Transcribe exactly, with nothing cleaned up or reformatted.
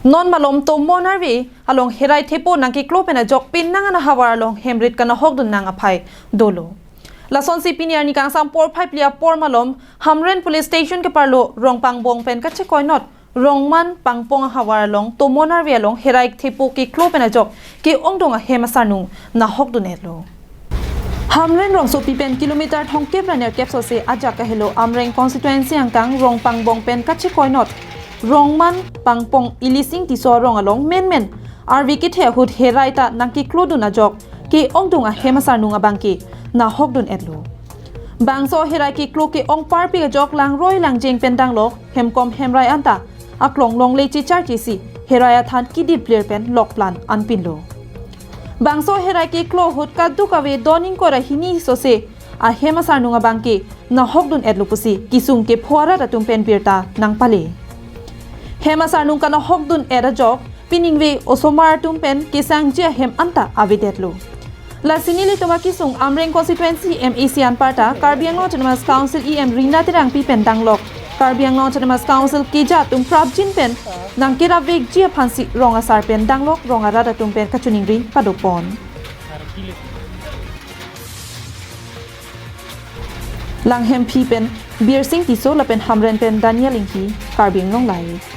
Non malom Tomon arve along herai thepo nangkiklo pen ajok penang an ahavar along hemrit kanahokdun nang aphai dolo. Lasonsi pini arni kangsam porphai phli apor malom Hamren Police Station keparlo Rongpangbong pen kachekoinot Rongman Pangpong ahavar along Tomon arve along herai thepo kiklo pen ajok ke-ongdung ahem asarnung nahokdun-etlo. Hamren rongsopi pen kilometer thomkep ra nerkep sose ajak kahelo Amreng constituency angkang Rongpangbong pen kachekoinot Rongman Pangpong Ilising Tisso arong along menmen arve kethe ahut herai ta nangkiklodun ajok ke-ongdung ahem asarnung abangke nahokdun-etlo. Bangso herai kiklo ke-ong parpik ajok langroi langjeng pen danglok hemkom hemrai anta aklong longle checharchesi herai athan kidip lir pen lokplan anpinlo. Bangso herai kiklo ahut kadokave don ingkoi ra hini sose ahem asarnung abangke nahokdun-etlo pusi kesung kepho arat atum pen birta nangpale. Hem asarnung kanahokdun-et ajok piningve osomar atum pen kesangji ahem anta avedetlo. Lasi nelitum akesung Amreng constituency M A C anparta Karbi Anglong Autonomous Council E M Rina Terangpi pen danglok Karbi Anglong Autonomous Council keja atum prapjin pen nangkerapvekji aphansi rong asar pen danglok rong arat atum pen kachiningri padopon. Langhemphi pen Birsing Tisso lapen Hamren pen Daniel Inghi, Karbi Anglong Live.